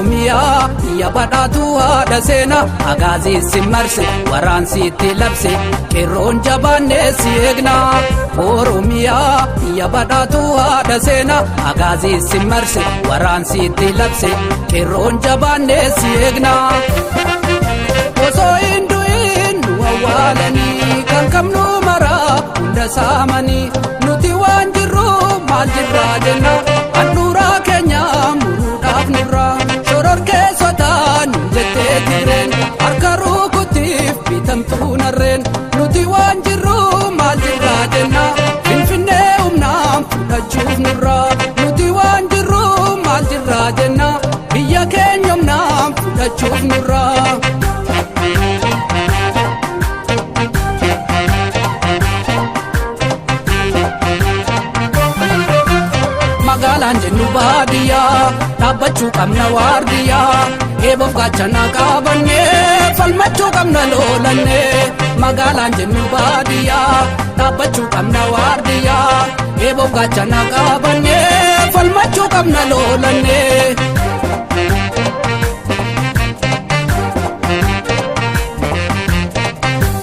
Oromiyaa biyya badhaatu haadha seenaa agaazii si marse waraansiitti labse qeerroon jabaannee si eegna. Oromiyaa biyya badhaatu haadha seenaa agaazii si marse waraansiitti labse qeerroon jabaannee si eegna. Osoo hin du'in nu awwaalanii kan qabnu maraa hunda saamanii nuti waan jirru maal jirraa jenna handhuuraa keenya muruudhaaf nurraa shororkeessotaa nu jettee tireen harka rukuttiif bitamtuu narreen nuti waan jirru maal jirraa jenna finfinnee humnaan fudhachuuf nurraa nuti waan jirru maal jirraa jenna biyya keenya humnaan fudhachuuf nurraa. Magaalaan jennu baadiyyaa dhaabbachuu qabna waardiyyaa eeboof gaachana qabannee falmachuu qabna loolannee magaalaan jennu baadiyyaa dhaabbachuu qabna waardiyyaa eeboof gaachana qabannee falmachuu qabna loolannee.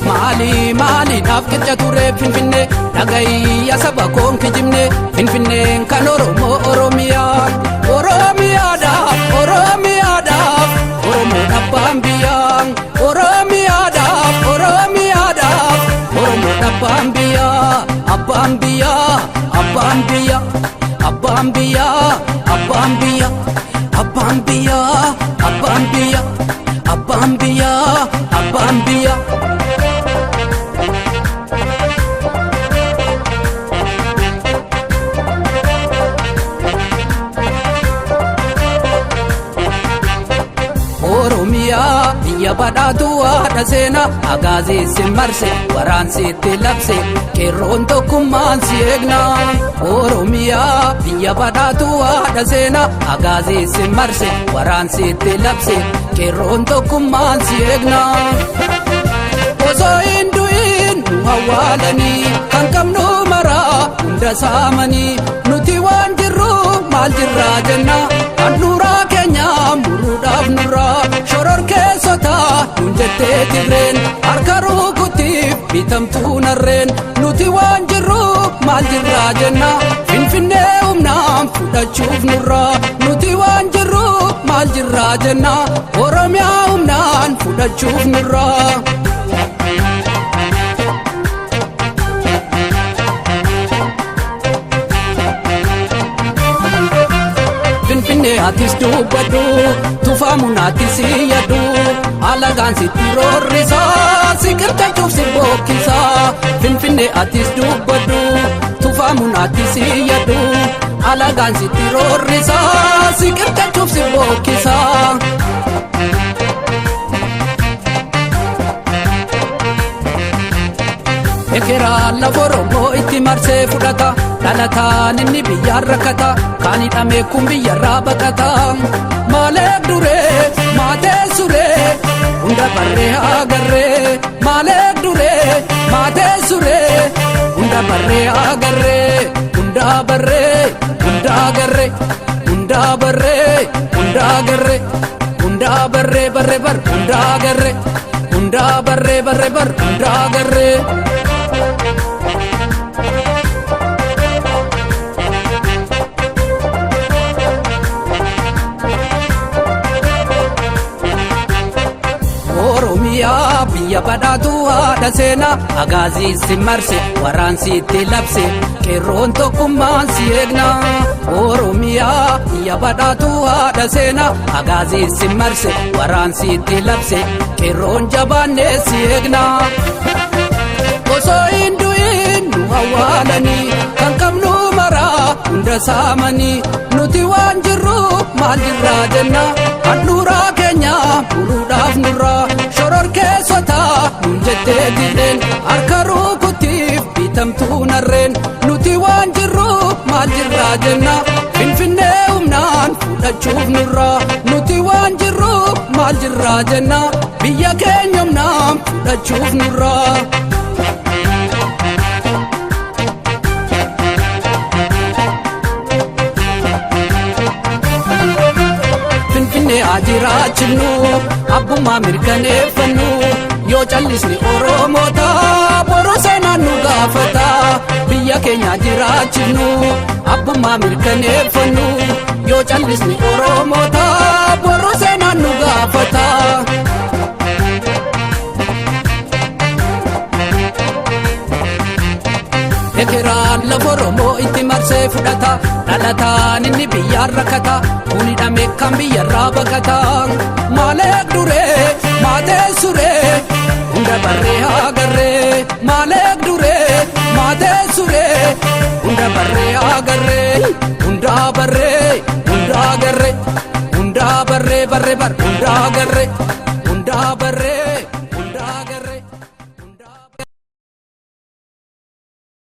Maali maaliidhaaf qicca turee Finfinnee dhagayyaa saba koon kijibne Finfinneen kan Oromoo Oromiyaa Oromiyaadhaaf Oromiyaadhaaf Oromoon abbaan biyyaa Oromiyaadhaaf Oromiyaadhaaf Oromoon abbaan biyyaa abbaan biyyaa abbaan biyyaa abbaan biyyaa abbaan biyyaa abbaan biyyaa abbaan biyyaa abbaan biyyaa abbaan biyyaa. Oromiyaa biyya badhaatu haadha seenaa agaazii si marse waraansiitti labse qeerroon tokkummaan si eegna. Oromiyaa biyya badhaatu haadha seenaa agaazii si marse waraansiitti labse qeerroon tokkummaan si eegna. Osoo hin du'in nu awwaalanii kan qabnu maraa hunda saamanii nuti waan jirru maal jirraa jenna handhuuraa keenya muruudhaaf nurraa shororkeessotaa nun jettee tigreen harka rukuttiif bitamtuu narreen nuti waan jirru maal jirraa jenna finfinnee humnaan fudhachuuf nurraa nuti waan jirru maal jirraa jenna oromiyaa humnaan fudhachuuf nurraa. Finfinnee atis dubbadhu tufaamuun atis yaaddu alagaan sitti roorrisa si qircachuuf si bokkisa. Finfinnee atis dubbadhu tufaamuun atis yaaddu alagaan sitti roorrisa si qircachuuf si bokkisa. Ekeraa lafa Oromoo itti marsee fudhata dhalataan inni biyyaan rakkata kaan hidhamee kun biyyarraa baqata. Maalee duree maatee suree hunda barree agarree maalee duree maatee suree hunda barree agarree hunda barree hunda agarree hunda barree hunda agarree hunda barree barree bar hunda agarree hunda barree barree bar hunda agarree. Oromiyaa biyya badhaatu haadha seenaa agaazii si marse waraansiitti labse qeerroon tokkummaan si eegna. Oromiyaa biyya badhaatu haadha seenaa agaazii si marse waraansiitti labse qeerroon jabaannee si eegna. Osoo hin du'in nu awwaalanii kan qabnu maraa hunda saamanii nuti waan jirru maal jirraa jenna handhuuraa keenya muruudhaaf nurraa shororkeessotaa nun jettee tigreen harka rukuttiif bitamtuu narreen nuti waan jirru maal jirraa jenna finfinnee humnaan fudhachuuf nurraa nuti waan jirru maal jirraa jenna biyya keenya humnaan fudhachuuf nurraa. Finfinnee haa jiraachifnu, abbummaa mirkaneeffannu. Yoo callisni Oromoota, boru seenaan nu gaafata. Biyya keenya jiraachifnu, abbummaa mirkaneeffannu. Yoo callisni Oromoota, boru seenaan nu gaafata. Ekeraan lafa Oromoo itti marsee fudhata. Dhalataan inni biyyaan rakkata. Kun hidhame kan biyyarraa baqata. Maaleek duree maatee suree hunda barree agarree. Maaleek duree maatee suree hunda barree agarree. Hunda barree hunda agarree. Hunda barree barree bar hunda agarree. Hunda barree.